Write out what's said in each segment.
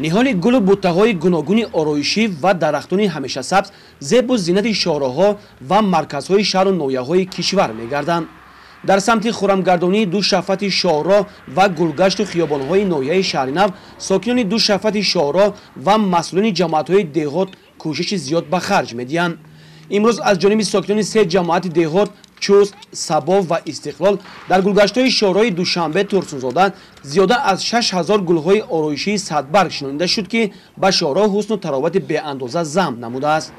Ниҳоли гулу буттаҳои гуногуни ороишӣ ва дарахтони ҳамешасабз зебу зинати шоҳроҳҳо ва марказҳои шаҳру ноҳияҳои кишвар мегарданд. Дар самти хурамгардонии ду шафати шоҳроҳ ва гулгашту хиёбонҳои ноҳияи Шаҳринав сокинони ду шафати шоҳроҳ ва масъулони ҷамоатҳои деҳот кӯшиши зиёд ба харҷ медиҳанд. Имрӯз аз ҷониби сокинони се ҷамоати деҳот Чуст, Сабо ва Истиқлол дар гулгаштҳои шоҳроҳи Душанбе Турсунзода зиёда аз 6000 гулҳои ороишии садбарг шинонида шуд, ки ба шоҳроҳ ҳусну таровати беандоза зам намудааст.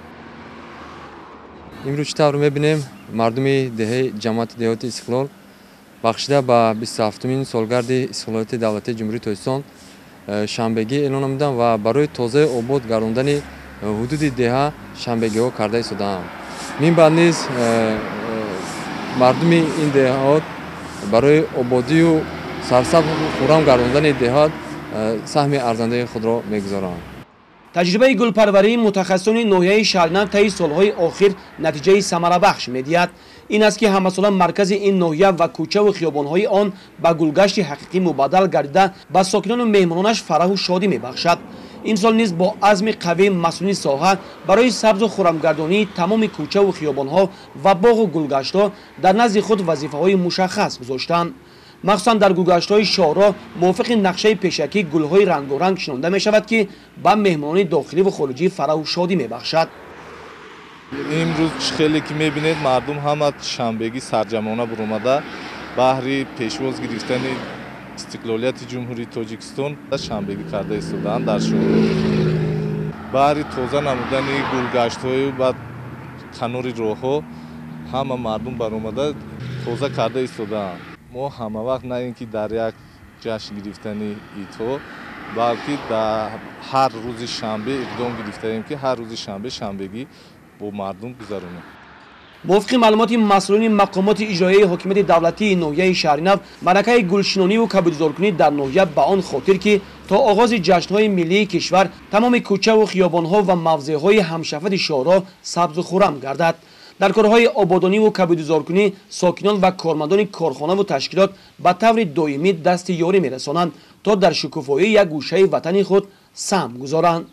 Имрӯз чӣ тавр мебинем, мардуми деҳаи ҷамоати деҳоти Истиқлол бахшида ба 27-умин солгарди истиқлолияти давлатии Ҷумҳурии Тоҷикистон шанбегӣ эълон намуданд ва барои тозаи обод гардондани ҳудуди деҳа шанбегиҳо карда истодаанд. Мин баъд низ мардуми ин деҳот барои ободию сарсабзу хуррам гардондани деҳот саҳми арзандаи худро мегузоранд. Таҷрибаи гулпарварии мутахассисони ноҳияи Шаҳринав таи солҳои охир натиҷаи самарабахш медиҳад. Ин аст, ки ҳамасола маркази ин ноҳия ва кӯчаву хиёбонҳои он ба гулгашти ҳақиқӣ мубаддал гардида, ба сокинону меҳмононаш фараҳу шодӣ мебахшад. Имсол низ бо азми қавии масъулини соҳа барои сабзу хурамгардонии тамоми кӯчаву хиёбонҳо ва боғу гулгаштҳо дар назди худ вазифаҳои мушаххас гузоштанд. Махсусан дар гулгаштҳои шоҳроҳ мувофиқи нақшаи пешакӣ гулҳои рангоранг шинонда мешавад, ки ба меҳмонони дохиливу хориҷӣ фараҳу шодӣ мебахшад. Имрӯз чӣ хеле ки мебинед, мардум ҳама шанбегӣ сарҷамъона буромада баҳри пешвоз гирифтани истиқлолияти Ҷумҳурии Тоҷикистон шанбегӣ карда истодаанд дар шоҳроҳ. Баҳри тоза намудани гулгаштҳою ба канори роҳҳо ҳама мардум баромада тоза карда истодаанд. Мо ҳама вақт на ин ки дар як ҷашн гирифтани идҳо, балки дар ҳар рӯзи шанбе иқдом гирифтаем, ки ҳар рӯзи шанбе шанбегӣ бо мардум гузаронем. Мувофиқи маълумоти масъулони мақомоти иҷроияи ҳокимияти давлатии ноҳияи Шаҳринав, маъракаи гулшинониву кабудизоркунӣ дар ноҳия ба он хотир, ки то оғози ҷашнҳои миллии кишвар тамоми кӯчаву хиёбонҳо ва мавзеъҳои ҳамшафати шоҳроҳ сабзу хуррам гардад. Дар корҳои ободониву кабудизоркунӣ сокинон ва кормандони корхонаву ташкилот ба таври доимӣ дасти ёрӣ мерасонанд, то дар шукуфоии як гӯшаи ватани худ саҳм гузоранд.